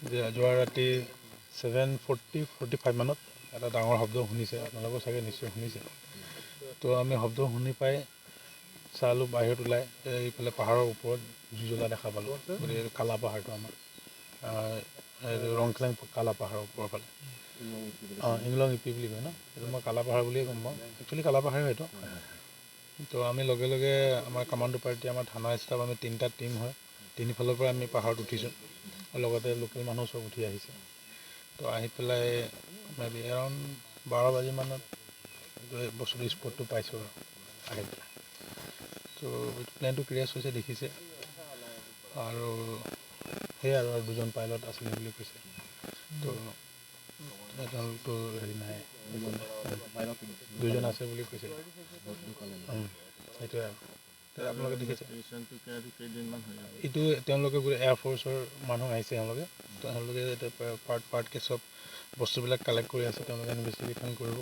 যে যোৱা ৰাতি 7:40, 45 মানত এটা ডাঙৰ শব্দ শুনিছে। আপোনালোকেও চাগে নিশ্চয় শুনিছে। তো আমি শব্দ শুনি পাই চালোঁ, বাহিৰত ওলাই এইফালে পাহাৰৰ ওপৰত জুই জ্বলা দেখা পালোঁ। গতিকে এইটো কালা পাহাৰটো আমাৰ এইটো ৰংখেলেং কালা পাহাৰৰ ওপৰৰ ফালে, অঁ, ইংলং ইপি বুলি কয় ন, সেইটো মই কালা পাহাৰ বুলিয়ে গম পাওঁ। একচুৱেলি কালা পাহাৰে হয়তো। তো আমি লগে লগে আমাৰ কামাণ্ডো পাৰ্টি, আমাৰ থানা ষ্টাফ, আমি তিনিটা টীম হয়, তিনিফালৰ পৰা আমি পাহাৰত উঠিছোঁ আৰু লগতে লোকেল মানুহ চব উঠি আহিছে। তো আহি পেলাই মে বি এৰাউণ্ড 12 বাজি মানত বস্তুটো, স্পটটো পাইছোঁ আৰু আহি পেলাই। তো প্লেনটো ক্ৰেছ হৈছে দেখিছে আৰু সেয়াই আৰু দুজন পাইলট আছিলে বুলি কৈছে। তো তেওঁলোকতো হেৰি নাই, দুজন আছে বুলি কৈছে। সেইটোৱে আৰু আপোনালোকে দেখিছে এইটো। তেওঁলোকে গোটেই এয়াৰফ'ৰ্চৰ মানুহ আহিছে। তেওঁলোকে এতিয়া পাৰ্ট পাৰ্টকৈ চব বস্তুবিলাক কালেক্ট কৰি আছে। তেওঁলোকে ইনভেষ্টিগেশ্যন কৰিব।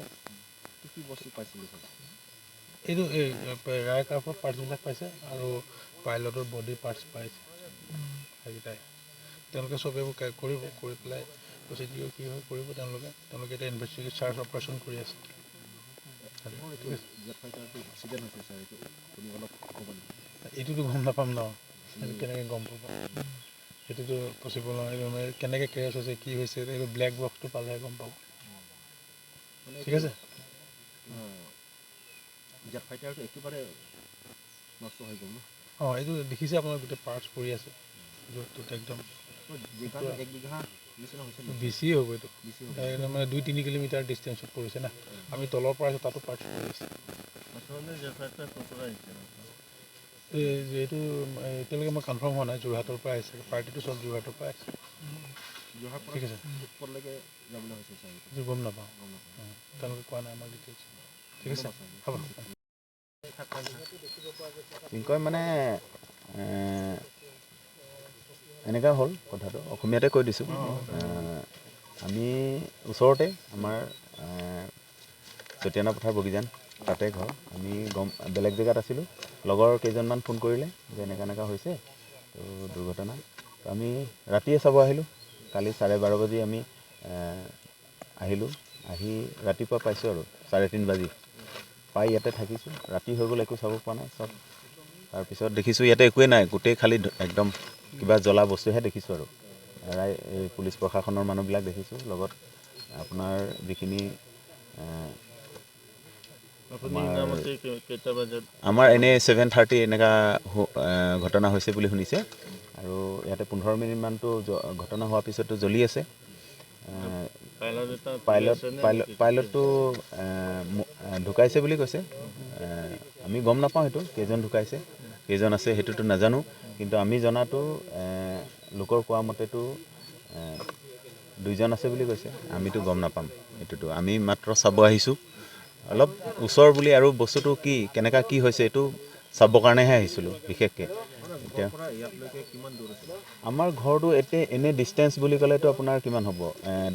কি বস্তু পাইছিলে? এইটো এই এয়াৰক্ৰাফ্টৰ পাৰ্টছবিলাক পাইছে আৰু পাইলটৰ বডি পাৰ্টছ পাইছে। সেইকেইটাই তেওঁলোকে চব এইবোৰ কৰিব, কৰি পেলাই প্ৰচিডিউৰ কি হয় কৰিব তেওঁলোকে। তেওঁলোকে এতিয়া ইনভেষ্টিগেট, চাৰ্চ অপাৰেশ্যন কৰি আছে। ঠিক আছে। জেট ফাইটাৰটো এক্সিডেণ্ট হৈছে ছাৰ, এইটো আপুনি অলপ ক'ব নেকি? এইটোতো গম নাপাম ন, সেইটো কেনেকৈ গম পাব? সেইটোতো পচিবল নহয়। এইটো মানে কেনেকৈ ক্ৰেছ হৈছে, কি হৈছে, এইটো ব্লেক বক্সটো পালেহে গম পাব। মানে ঠিক আছে। জেট ফাইটাৰটো একেবাৰে নষ্ট হৈ গ'ল ন? অঁ, এইটো দেখিছে আপোনাৰ, গোটেই পাৰ্টছ পৰি আছে য'ত ত'ত একদম। জেগাটো 1 বিঘা নিচিনা হৈছে নেকি? বেছিয়ে হ'ব এইটো। বেছি হ'ব। একদম মানে 2-3 কিলোমিটাৰ ডিষ্টেঞ্চত পৰিছে না। আমি তলৰ পৰা আহিছোঁ, তাতো পাৰ্টছ পৰি আছে। আচলতে জেট ফাইটাৰ ক'ৰ পৰা আহিছে? এই এইটো এতিয়ালৈকে মই কনফাৰ্ম হোৱা নাই। যোৰহাটৰ পৰা আহিছে, পাৰ্টিটো চব যোৰহাটৰ পৰা আহিছে। যোৰহাট পৰা ঠিক আছে। ক'লৈকে যাবলৈ হৈছে ছাৰ এইটো? এইটো গম নাপাওঁ। গম নাপাওঁ। অঁ, তেওঁলোকে কোৱা নাই আমাক ডিটেইলছ। ঠিক আছে, হ'ব। কি কয় মানে এনেকুৱা হ'ল কথাটো, অসমীয়াতে কৈ দিছোঁ। আমি ওচৰতে আমাৰ চতিয়ানা পথাৰ বগীজান, তাতে ঘৰ। আমি গম বেলেগ জেগাত আছিলোঁ। লগৰ কেইজনমান ফোন কৰিলে যে এনেকুৱা এনেকুৱা হৈছে তো দুৰ্ঘটনা। তো আমি ৰাতিয়ে চাব আহিলোঁ। কালি 12:30 বাজি আমি আহিলোঁ। আহি ৰাতিপুৱা পাইছোঁ আৰু 3:30 বাজি পাই ইয়াতে থাকিছোঁ। ৰাতি হৈ গ'ল, একো চাব পৰা নাই চব। তাৰপিছত দেখিছোঁ ইয়াতে একোৱেই নাই, গোটেই খালী একদম কিবা জ্বলা বস্তুহে দেখিছোঁ। আৰু এই পুলিচ প্ৰশাসনৰ মানুহবিলাক দেখিছোঁ, লগত আপোনাৰ যিখিনি আপুনি শুনামতে কেইটা বজাত? আমাৰ এনেই 7:30 এনেকুৱা ঘটনা হৈছে বুলি শুনিছে। আৰু ইয়াতে 15 মিনিটমানটো ঘটনা হোৱাৰ পিছতো জ্বলি আছে। পাইলট এটা পাইলট আছে নে? পাইলট পাইলটটো ঢুকাইছে বুলি কৈছে। আমি গম নাপাওঁ সেইটো কেইজন ঢুকাইছে, কেইজন আছে, সেইটোতো নাজানো। কিন্তু আমি জনাটো লোকৰ কোৱা মতেতো দুইজন আছে বুলি কৈছে। আমিতো গম নাপাম এইটোতো, আমি মাত্ৰ চাব আহিছোঁ অলপ ওচৰ বুলি আৰু বস্তুটো কি, কেনেকুৱা কি হৈছে, এইটো চাবৰ কাৰণেহে আহিছিলোঁ বিশেষকৈ এতিয়া। পৰা ইয়ালৈকে কিমান দূৰ আছিল? আমাৰ ঘৰটো এতিয়া এনেই ডিষ্টেঞ্চ বুলি ক'লেতো আপোনাৰ কিমান হ'ব,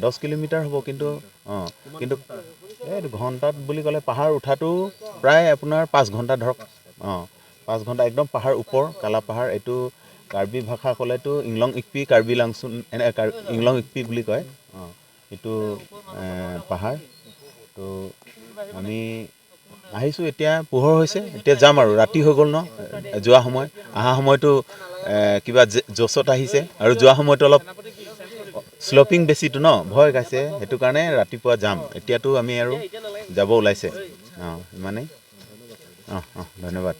10 কিলোমিটাৰ হ'ব। কিন্তু অঁ, কিন্তু এই ঘণ্টাত বুলি ক'লে পাহাৰ উঠাটো প্ৰায় আপোনাৰ 5 ঘণ্টা ধৰক। অঁ, 5 ঘণ্টা, একদম পাহাৰ ওপৰ, কালা পাহাৰ। এইটো কাৰ্বি ভাষা ক'লেতো ইংলং ইকপি, কাৰ্বি লাংচুন, এনে ইংলং ইকপি বুলি কয়। অঁ, এইটো পাহাৰ। তো আমি আহিছোঁ, এতিয়া পোহৰ হৈছে, এতিয়া যাম আৰু। ৰাতি হৈ গ'ল ন যোৱা সময়। অহা সময়টো কিবা জ'চত আহিছে আৰু যোৱা সময়টো অলপ শ্লপিং বেছিটো ন, ভয় খাইছে। সেইটো কাৰণে ৰাতিপুৱা যাম। এতিয়াতো আমি আৰু যাব ওলাইছে। অঁ, ইমানেই। অঁ অঁ ধন্যবাদ।